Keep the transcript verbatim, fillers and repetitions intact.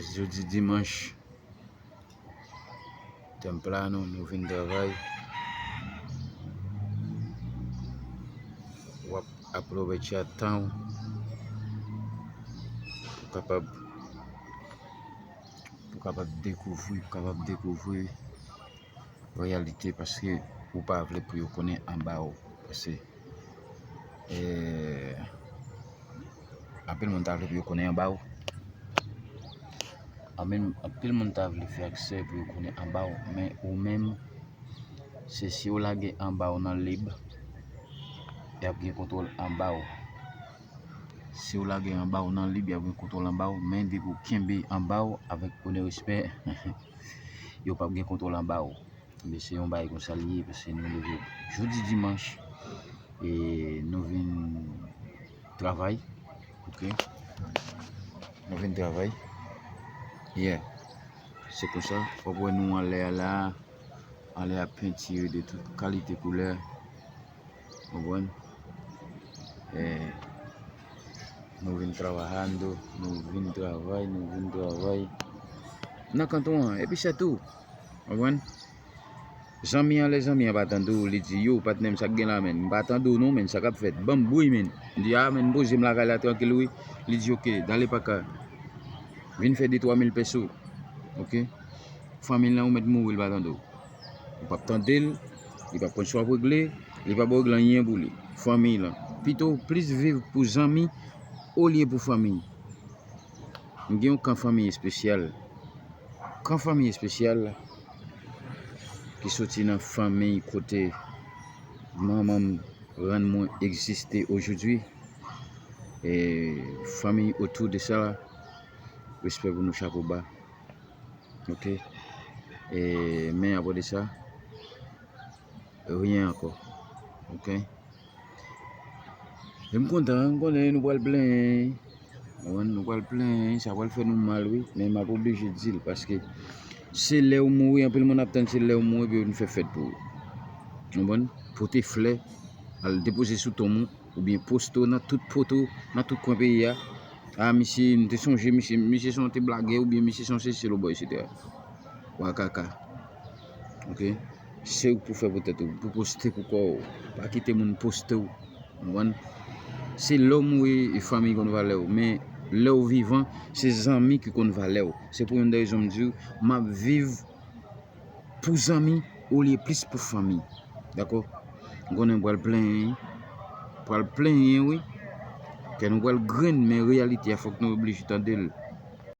Jodi dimanch, tèm pla nou, nou vin travay. W ap aplobetya tan w pou kapab pou kapab dekouvri, pou kapab dekouvri reyalite, paske ou pa vle pou yo konnen anba w. Paske eh, anpil moun ta vle pou yo konnen anba w. Anpil, anpil moun ta vle fè aksè pou yo konnen anba w, men ou menm, se si w lage anba w nan lib, y ap gen kontwòl anba w. Si w lage anba w nan lib, y ap gen kontwòl anba w, men depi w kenbe anba w avèk onè, respè, yo p ap gen kontwòl anba w. Men se yon bagay konsa li ye, paske nou leve jodi dimanch e nou vin travay, oke? Nou vin travay. Yeah. Se konsa, w ap wè nou anlè a la, anlè a pentire de tout kalite koulè. Konprann? Eh, nou vin trabajando, nou vin travay, nou vin travay. Nan kanton an, epi se tou. Konprann? Zanmi an, lè zanmi an pa tande w, li di, "Yo, patnè m, sa k gen la, menn? M pa tande w non, menn, sa k ap fèt? Ban m bri, menn." M di, "A, menn, m poze m lakay la trankil, wi." Li di, "Oke, dale pa ka. Vin fè de twa mil peso." Oke? Fanmi l lan, ou mèt mouri, l pa tande w. Ou p ap tande l, li p ap konn sa w ap regle, li p ap regle anyen pou li. Fanmi l lan. Pito w plis viv pou zanmi olye pou fanmi. M gen yon kan fanmi espesyal. Kan fanmi espesyal ki soti nan fanmi kote manman m rann mwen egziste ojodwi. E fanmi otou de sa, respè pou nou, chapo ba. Oke? E, men apre de sa, ryen ankò. Oke? E m kontan, m konnen nou pral plenyen. Konprann? Nou pral plenyen, sa pral fè nou mal, wi. Men m ap oblije di l, paske se lè w mouri, anpil moun ap tann se lè w mouri pou yo vin fè fèt pou ou. Konprann? Pote flè, al depoze sou tonm ou, oubyen poste w nan tout poto, nan tout kwen peyi a. A, misye, m te sonje misye, misye se yon ti blagè, oubyen misye se yon sesi, lo bò, etsetera. Wakaka. Oke? Se ou k pou fè pou tèt ou, pou poste pou kò w. Pa kite moun poste w. Konprann? Se lè w mouri, e fanmi konn valè w. Men lè w vivan, se zanmi ki konn valè w. Se pou youn dè rezon m di w, m ap viv pou zanmi olye plis pou fanmi. Dakò? M konnen m pral plenyen, pral plenyen, wi. Kè nou pral grenn, men reyalite a, fòk nou oblije tande l.